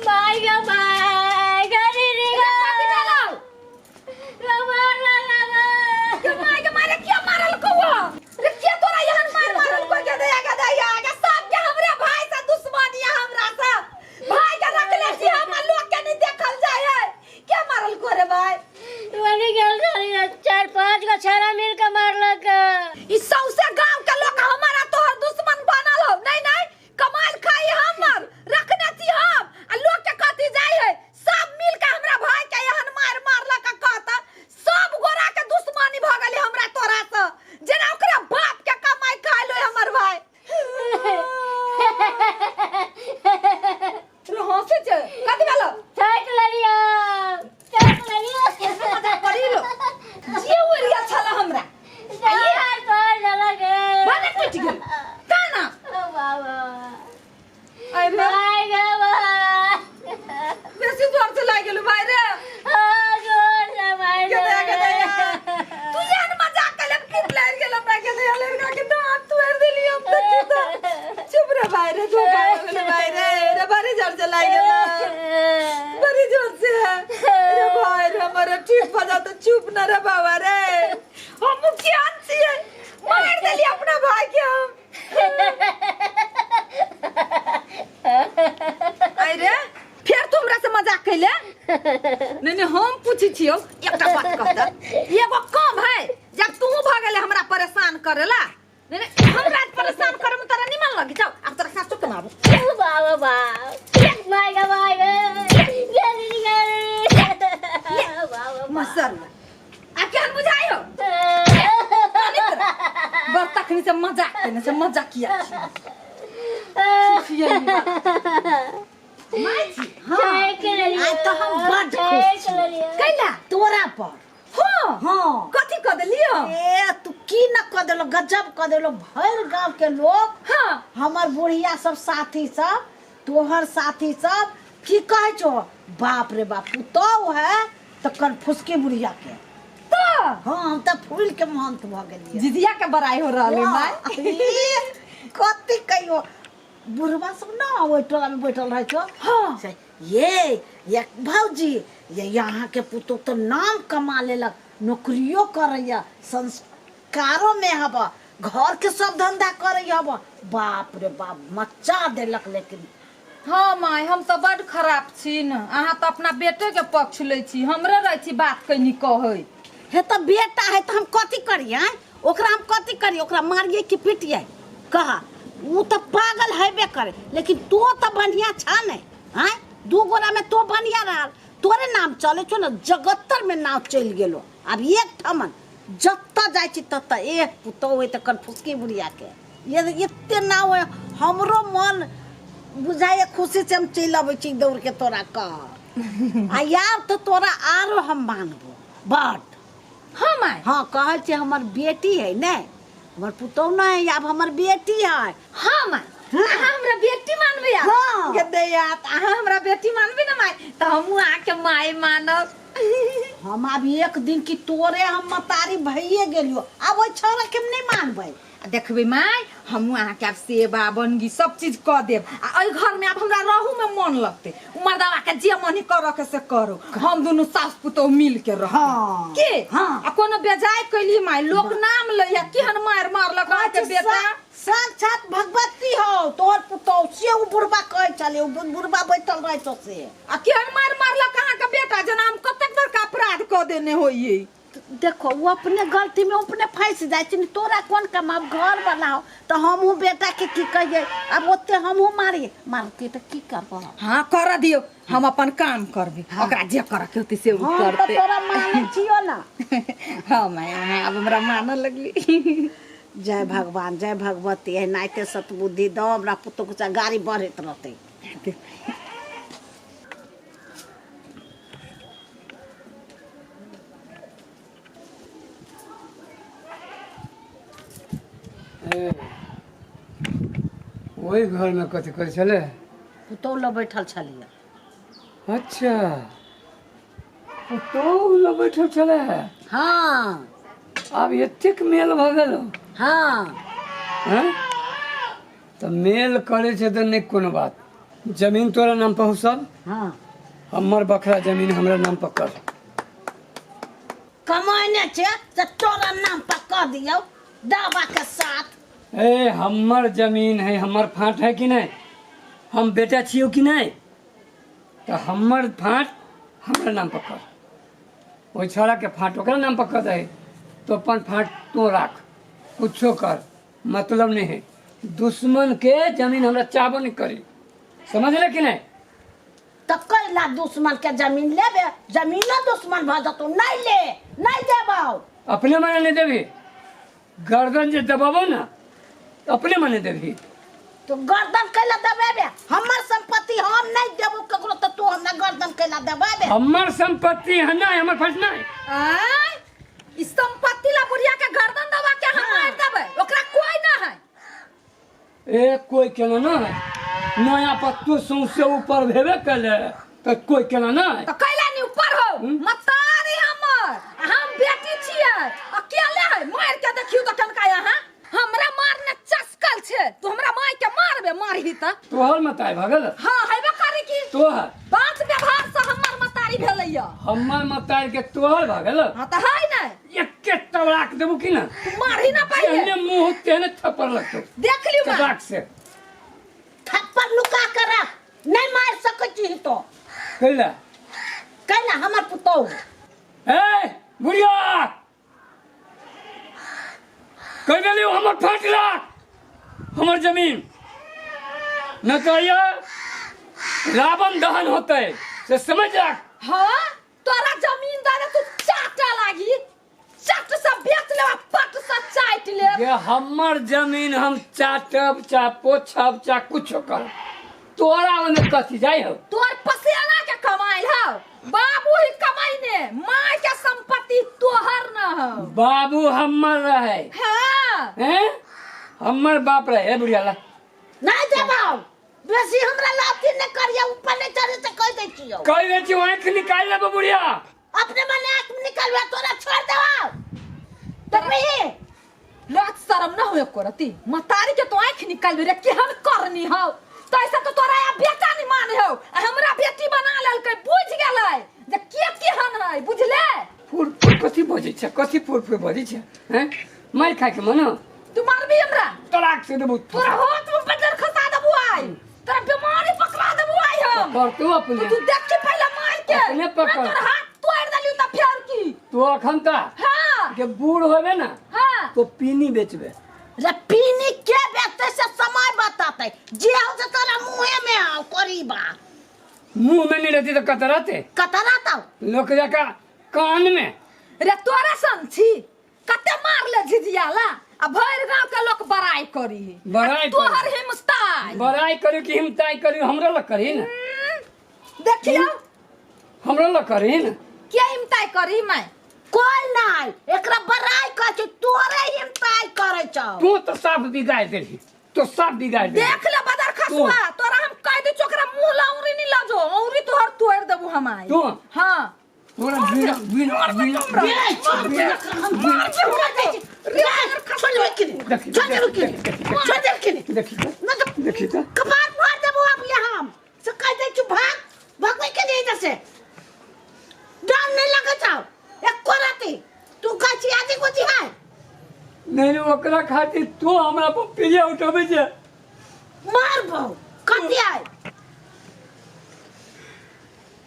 माय गे माय गरी रे कथी भेलौ के माय के मारे के मारल को रे के तोरा एहन मार मारल को के दया के दया के सब के हमरे भाई से दुश्मनी है हमरा से भाई के रखले छी हम आ लोग के नहीं देखल जाय है के मारल को रे भाई वनी गेल रही चार पांच गो छाड़ा मिल के मारलक। ई सौसे गांव के लोग हमारा तोहर दुश्मन बनल हो। नहीं नहीं कमाल खाई हमर रखने छी हम आ लोग के कथी जाय है सब मिल के हमरा भाई के एहन मार मारलक आ कहता सब गोरा के दुश्मनी भ गेलै हमरा तोरा से जेना ओकरा बाप के कमाई खाइ लो हमर भाई। रे हंसै छै कथी भेलो? थाक लेलियो थाक लेलियो। मजाक करी लो जे ओरिया छल हमरा यार तोड़ देलक। भने टूटि गेल काना बाबा अरे माय गे माय बेसी जोर से लागि गेल भाई रे। हाँ, जोर से मार के दया के दया तू एहन मजाक कले फिर लागि गेल हमरा के दया लड़का के दांत तोड़ देली हम त की त चुप रे भाई रे धोखा हो गेल भाई रे रे बड़ी जोर से लागि गेल बड़ी जोर से रे भाई रे हमर ठीक भ जात चुप न रे बाबा रे हम ज्ञान छियै मार देली अपना भाई के हम। अरे फेर तू हमरा से मजाक कैले? नहीं नहीं हम पूछै छियौ एकटा बात कहत एगो काम है जब तू भ गेले हमरा परेशान करेला। नहीं नहीं हमरा परेशान करे में तोरा निमन लगी जाओ अब तोरा सासु के मारू। बाबा बाप माय गे माय गे गेली गेली बाबा मसर आ केहन बुझाइ हो बड़ तखनी से मजाक केने से मजाक किया छी। माय छी। हाँ। आइ तऽ हम बड्ड खुश छी। कैला? तोरा पर। हाँ। हाँ। कथी कऽ देलियौ? ए तू की न कऽ देलो गजब कऽ देलो भरि गांव के लोग। हाँ। हमर बुढ़िया सब साथी सब तोहर साथी सब की कहै छौ बाप रे बाप पुतहु है तऽ कनफुसकी बुढ़िया के। तऽ हाँ हम तऽ फूल के महंत भऽ गेलियै। जिजिया के बड़ाई हो रहल है माय। कथी कहियो बुढ़वा सब न ओहि टोला में बैठल रहै छौ। हाँ। से ये भौजी ये यहाँ के पुतोह तऽ नाम कमा लेलक नौकरियो करैया संस्कारो में हब घर के सब धंधा करैया हब बाप रे बाप मचा देलक। लेकिन हाँ माय हम तऽ बड खराब छी न अहाँ तऽ अपना बेटे के पक्ष लै छी हमरे रहै छी बात कनी कहै। हे तऽ बेटा है तऽ हम कथी करियै ओकरा हम कथी करियै ओकरा मारियै कि पिटियै कह उ तऽ पागल हेबे करे लेकिन तो तऽ बढ़िया छा ने आँय दू गोरा में तो बढ़िया रहल तोरे नाम चले छौ न जगत्तर में नाम चलि गेलो आब एक ठमन जतऽ जाइ छी ततऽ एक पुतोहु है तऽ कनफुसकी बुढ़िया के ये एते नाम है हमरो मन बुझाइए खुशी से हम चलि अबै छी दौड़ के तोरा कह आ यार तऽ तोरा आरो हम मानबो बड। हाँ माय। हाँ कहै छै हमर बेटी है ने हमर पुतोहु नहीं आब हमर बेटी है। हाँ माय अहाँ हमरा बेटी मानबै आब? हाँ। गे दैया तऽ अहाँ हमरा बेटी मानबै ने माय तऽ हमहूँ अहाँके माय मानब। हम आब एक दिन की तोरे हम मतारी भइए गेलियो आब ओहि छौड़ा के हम नहीं मानबै। आ देखबै माय हमहूँ अहाँके आब सेवा बनगी सब चीज कऽ देब आ एहि घर में आब हमरा रहू में मन लगतै उ मर्दावा के जे मन करऽ के से करू हम दुनू सास पुतोहु मिल के रहब। हाँ। के? हाँ। आ कोनो बेजाय कैली माय लोक नाम लैया केहन मार मारलक अहाँके कहै छै, बेटा। साक्षात भगवती हो तोहर पुतोहु से उ बुढ़बा कहै छलै उ बुढ़बा बैठल रहै छौ से। आ केहन मार मारलक अहाँके बेटा जेना हम कतेक बड़का अपराध कऽ देने होइयै। देखो वो अपने गलती में अपने फंस जाए छै तोरा कोन काम अब घर बनाओ तो हमहूँ बेटा के की कहिए अब ओते हमहूँ मारिए मारते तो की करबो। हाँ कर दियो हम अपन काम करबे। हाँ। ओकरा जे करऽ के होतै से उ हम तऽ करतै। तोरा मानै छियो ना। हाँ माय अहाँ आब हमरा मानऽ लगली। जय भगवान जय भगवती एनाहिते सतबुद्धि दो हमरा पुतोहु के गाड़ी बढ़ैत रहतै। ओहि घरमे कथी करै छलै? पुतोहु लग बैठल छलियै। अच्छा पुतोहु लग बैठल छलै? हाँ। आब एतेक मेल भऽ गेल? हाँ। हैं? तऽ मेल करै छै तऽ नहि कोनो बात जमीन तोरा नाम पर हो सब। हाँ। हमर बखरा जमीन हमरा नाम पर कर। कमाइने छे से तोरा नाम पर कह दियौ दावा के साथ। ए हमर जमीन है, हमर फाट है कि नहीं? हम बेटा छियो कि नहीं? तो हमर फाट हमरा नाम पर कर। ओहि छौड़ा के फाट ओकरा नाम पर कर दे, तो अपन फाट तो राख, कुछो कर, मतलब नहीं है। दुश्मन के जमीन हमरा चाहबो नहीं करी, समझले कि नहीं? तो कैला दुश्मन के जमीन लेबे? जमीनो दुश्मन भऽ जेतौ। नहीं ले, नहीं देबौ। अपने मने नहीं देबी, गर्दन जे दबाबो ना तो अपने मने देबी। तो गर्दन कैला दबेबे? हमर संपत्ति हम नहीं देबो ककरो, तो तू हमरा गर्दन कैला दबेबे? हमर संपत्ति है ना, हमर फर्ज नहीं। आय, ई संपत्ति ला बुढ़िया के गर्दन दबा के हम मार देबै, ओकरा कोई ना है। ए कोई केना ना है, नया पत्तू सौंसे ऊपर भेबे कले तो कोई केना ना है। तो कैला नहीं ऊपर हो? मतारी हमर, आ हम बेटी छियै, अकेले है, मार के देखियो तो कनका यहाँ हमरा मारने चस्कल छे। तू हमरा माय के मारबे? मारही त। तोहर मताई भगल? हाँ, हेबे करी की। तोहर बात व्यवहार से हमर मतारी भेलैया। हमर मताई के तोहर भगल? हाँ त है नै। एके तबड़ाक देबू की ना? तू मारही ना पहिले। तेहने मुंह तेहने थप्पड़ लगतौ। देख लियो मार। चटाक से थप्पड़ नुका के रख, नहीं मार सकै छी तो। कैला? कैला हमर पुतोहु। ए बुढ़िया कह देलियो हमर फाट लाख हमर जमीन न तो ये रावण दहन होते से समझ राख। हाँ तोरा जमीन दे तू चाटा लागी, चट से बेच ले, पट से चाट ले। ये हमर जमीन हम चाटब चा पोछब चा कुछो करब, तोरा ओने कथी जाइ हो? तोर पसेना के कमाइल हो, बाबू ही कमाइने, माय के संपत्ति तोहर न हो। बाबू हमर रहे। हाँ। हैं? हमर बाप रहे बुढ़िया ला। नहीं देबौ बेसी हमरा लाथी न करिया, ऊपर नहीं चढ़े से कह दै छियौ। कह दै छियौ, आँख निकालि लेबौ बुढ़िया। अपने मने आँख निकालबे तोरा छोड़ देबौ। देखबही लाज शरम न होए करती मतारी के तो आँख निकालबे रे, केहन करनी हो तो ऐसा तो तोरा या बेटा नहीं माने हो, आ हमरा बेटी बना लेलकै, बुझ गेलै जे के केहन है, बुझले? फुर फुर कथी बजै छै, कथी फुर फुर बजै छै? हैं, मारि खाय के मन? तू मारबी हमरा? तलाक से देबौ। तोरा हाथ में बजर खसा देबौ आइ, तोरा बीमारी पकड़ा देबौ आइ हम। पकड़ तू अपने। तू देख के पहले मार के। अपने पकड़। मैं तोरा हाथ तोड़ देलियौ त फेर की? तू अखन त हाँ। के बूढ़ होबे ना। हाँ। तो पीनी बेचबे। रे पीनी के बेचते से समय बताते, जे हो से तोरा मुंहे में आओ करीबा। मुंह में नहीं रहती तो कतराते। कतराता लोग जाका कान में। रे तोरा सन छी कते मार ले झिझियाला, आ भरि गांव के लोग बड़ाई करी। बड़ाई तोहर हिमताई। बड़ाई करी कि हिमताई करी, हमरा लग करी ना। देखियो हमरा लग करी ना। के हिमताई करी मैं? कोई नहीं, एकरा बड़ाई करै छै, तोरे हिमताई करै छौ। तू तो साफ बिगाड़ देलही, तो साफ बिगाड़ देलही। देख ले बदर खसुआ, तोरा हम कह दे चोकरा मुंह ला औरी नहीं लाजो, औरी तोहर तोड़ देबू हम आई। तू? हां। तोरा बिना बिना बिना देखी त कपार फोड़ देबो अब यहाँ हम से कह दै छी भाग भगबै के नहीं इधर से, डर नहीं लगे छौ एको राती। तू कहै छी आजी कोची है नहीं, ओकरा खातिर तू हमरा पर पीछे उठबै छै। मारबो कथी है?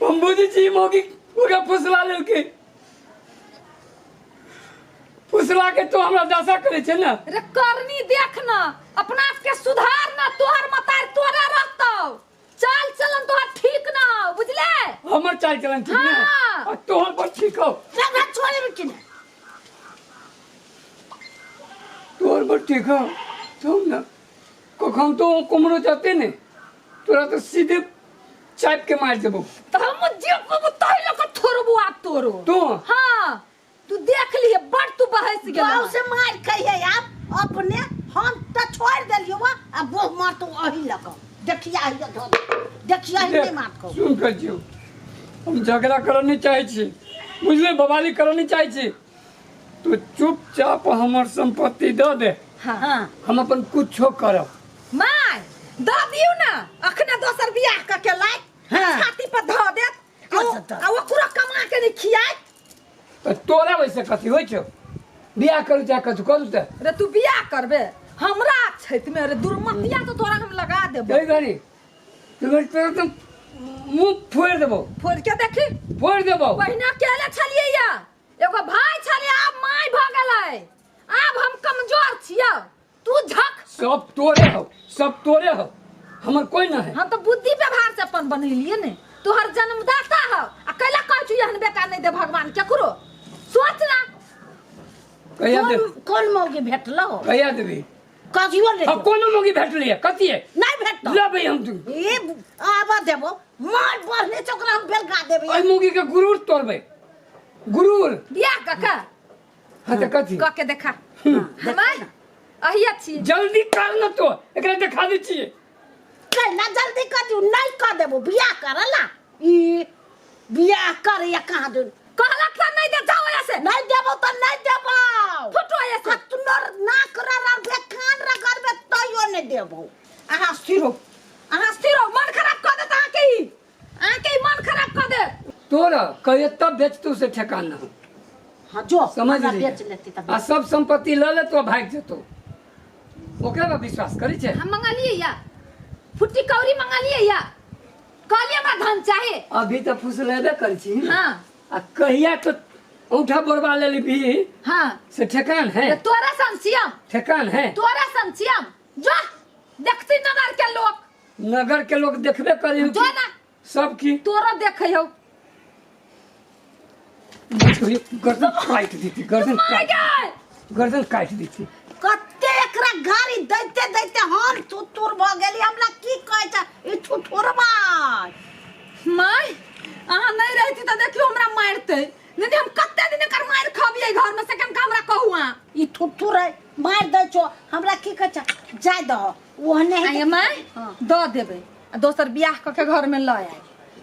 हम बुझै छी मौगी ओकरा फुसला लेलकै, फुसला के तो हमरा दशा करै छै ना। रे करनी देख ना, अपना आप के सुधार ना, तोहर मतार तोरा रहतौ, चाल चलन तोहर ठीक ना हो, बुझले? हमर चाल चलन ठीक ना? हाँ। आ तोहर पर ठीक हो। सब छोड़े कि ना? तोहर पर ठीक हो तुम ना, कखन तो कुमरो जाते ने तोरा तो सीधे चाप के मार देबो। तो हम जेबो तहि लक थोड़बो आप तोरो। तू? हां तू देख लिए बड़ तू बहस गेल। गाँव से मार खाइए आप अपने, हम तो छोड़ देलियो वा, आ वो मार तो अही लक देखिया ही धो देखिया ही नहीं मार को। सुन कर जियो, हम झगड़ा करऽ नहीं चाहे छी, बुझले? बवाली करऽ नहीं चाहे छी। तू चुपचाप हमर संपत्ति दऽ दे। हाँ। हम अपन कुछो करब। My दऽ दियौ ने अखने दोसर बियाह कऽ के लाइत हाँ। छाती पर धऽ देत आ अच्छा, तऽ। आ ओकरो कमा के नहि खियाइत। तऽ तोरा वैसे कथी होइ छौ? बियाह करू चाहे कथी करू तऽ। रे तू बियाह करबे हमरा छैत में? रे दुर्मतिया तो तोरा हम लगा देबो। एहि घड़ी तू घड़ी तोरा तऽ मुँह फोड़ि देबौ। फोड़ के देखी। फोड़ि देबौ। पहिने अकेले छलियै या एगो भाय छलियै, आब माय भऽ गेलै, आब हम कमजोर छियै। तू झक। सब तोरे हो, सब तोरे हो, हमर कोई ना है। हम तो बुद्धि व्यवहार से अपन बनेलिए ने, तोहर जन्मदाता हो आ कैला कहै छु एहन बेटा नहीं दे भगवान केकरो। सोच ना। कहिया दे? कोन कोन मौगी भेटलो? कहिया देबी? कहियो नहीं। अब कोनो मौगी भेटली है? कथी है? नहीं भेटलो। लेबै हम तू। ए आबऽ देबो, मार बढ़ने छै ओकरा हम बेलगा देबै। ओहि मौगी के गुरूर तोड़बै, गुरूर। बियाह कऽ के। हाँ तऽ कथी? कऽ के देखा। हमार अहिया छी। जल्दी कर न तो, एकरा देखा दै छियै। कैला जल्दी कर दियौ? नहीं कर देबो बियाह करला। ई बियाह करे या कहाँ दे? कहलक तऽ नहीं दे, जाओ यहाँ से। नहीं देबो तऽ नहीं देबो। फुटो यहाँ से। कतनो नाक रगड़बे कान रगड़बे तैयो नहीं देबो। अहाँ स्थिर हो, अहाँ स्थिर हो, मन खराब कऽ देत अहाँके ई, अहाँके ई मन खराब कऽ देत। तोरा कहियो तब बेचतू से ठेकान ना हो। हाँ जो समझ हमरा ली। बेच लेती तब। आ सब संपत्ति लऽ लेतो भागि जेतो, ओकरा पर विश्वास करै छै? हम मंगलियै या फुट्टी कौड़ी मंगलियै या कहलियै हमरा धन चाही। अभी तऽ फुसलेबे करै छी। हाँ। आ कहिया तो औंठा बोरबा लेली भी। हाँ। से ठेकान है? तो तोरा सन छियम। ठेकान है? तोरा सन छियम। जो देखती नगर के लोग। नगर के लोग देखबे करी जो ना। सब की तोरो देखे हो। गर्दन काटि देती, गर्दन मार काटि गए। गर्दन काटि देती। कते एकरा गाड़ी दैते दैते हम थुथुर भऽ गेली। हमरा की कहै छै ई थुथुरबा? माय अहाँ नहीं रहती तऽ देखियो हमरा मारते नहीं, हम कते दिन एकर मार खबियै घर में से कनका हमरा कहू अहाँ। ई थुथुर है मार दै छौ, हमरा की कहै छै? जाय दहो ओहने आये माय। हाँ। दऽ देबै आ दोसर बियाह कऽ के घर में लऽ आय,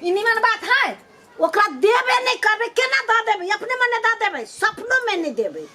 ई निमन बात है? ओकरा देबे नहीं करबै, केना दऽ देबै? अपने मने दऽ देबै? सपनो में नहीं देबै।